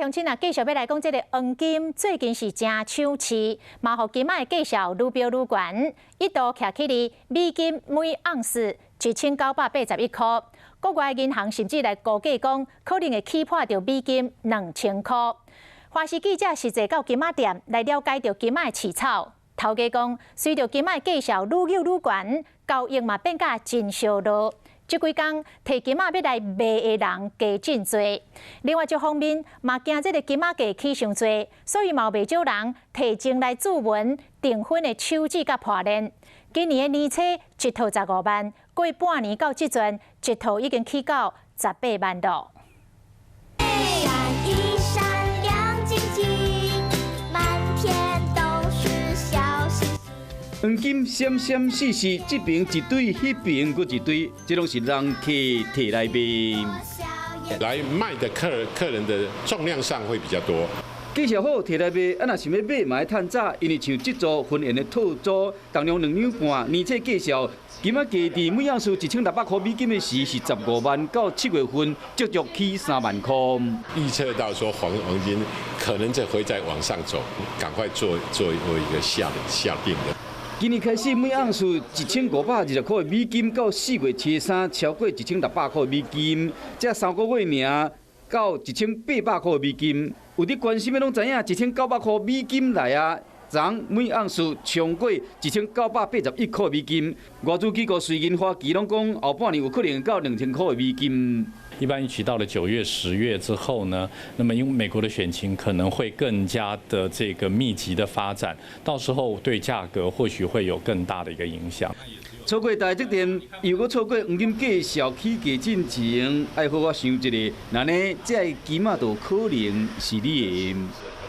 鄉親啊，繼續欲來講這个黃金最近是誠搶市，嘛予金仔的價數愈飆愈懸，一度徛起佇美金每盎司1981箍。國外銀行甚至來估計講，可能會起破著美金2000箍。華視記者實際到金仔店來了解著金仔的市草，頭家講，隨著金仔的價數愈飆愈懸，交易嘛變甲真燒熱。這幾工提金仔欲來賣的人加真濟，另外一方面嘛驚這个金仔價起傷濟，所以嘛有袂少人提前來注文訂婚的手指佮破鏈。今年的年初一套15萬，過半年到這陣，一套已經起到18萬囉。閃一閃亮晶晶，滿天都是小星星。黃金閃閃爍爍，這邊一堆，彼邊閣一堆，這攏是人客提來賣。來賣的客人的重量上會比較多。價數好提來賣，啊若想欲買嘛愛趁早，因為像這組婚宴的套組，重量2兩半，年初價數，金仔價佇每盎司1600箍美金的時是15萬，到7月份足足起3萬箍。預測到說黃金可能這會再往上走，趕快做一個下定的。今年開始每盎司1520箍的美金，到4月初3超過1600箍的美金，這3個月爾到1800箍的美金。有佇關心的攏知影，1900箍美金來啊，昨每盎司衝過1981箍美金。外資機構瑞銀花旗攏講，後半年有可能到2000箍的美金。一般預期到了9月、10月之後呢，那麼因為美國的選情可能會更加的這個密集的發展，到時候對價格或許會有更大的一個影響。錯過台積電，又閣錯過黃金價數起價進前，愛好好想一下，若呢，這个金仔就可能是你的。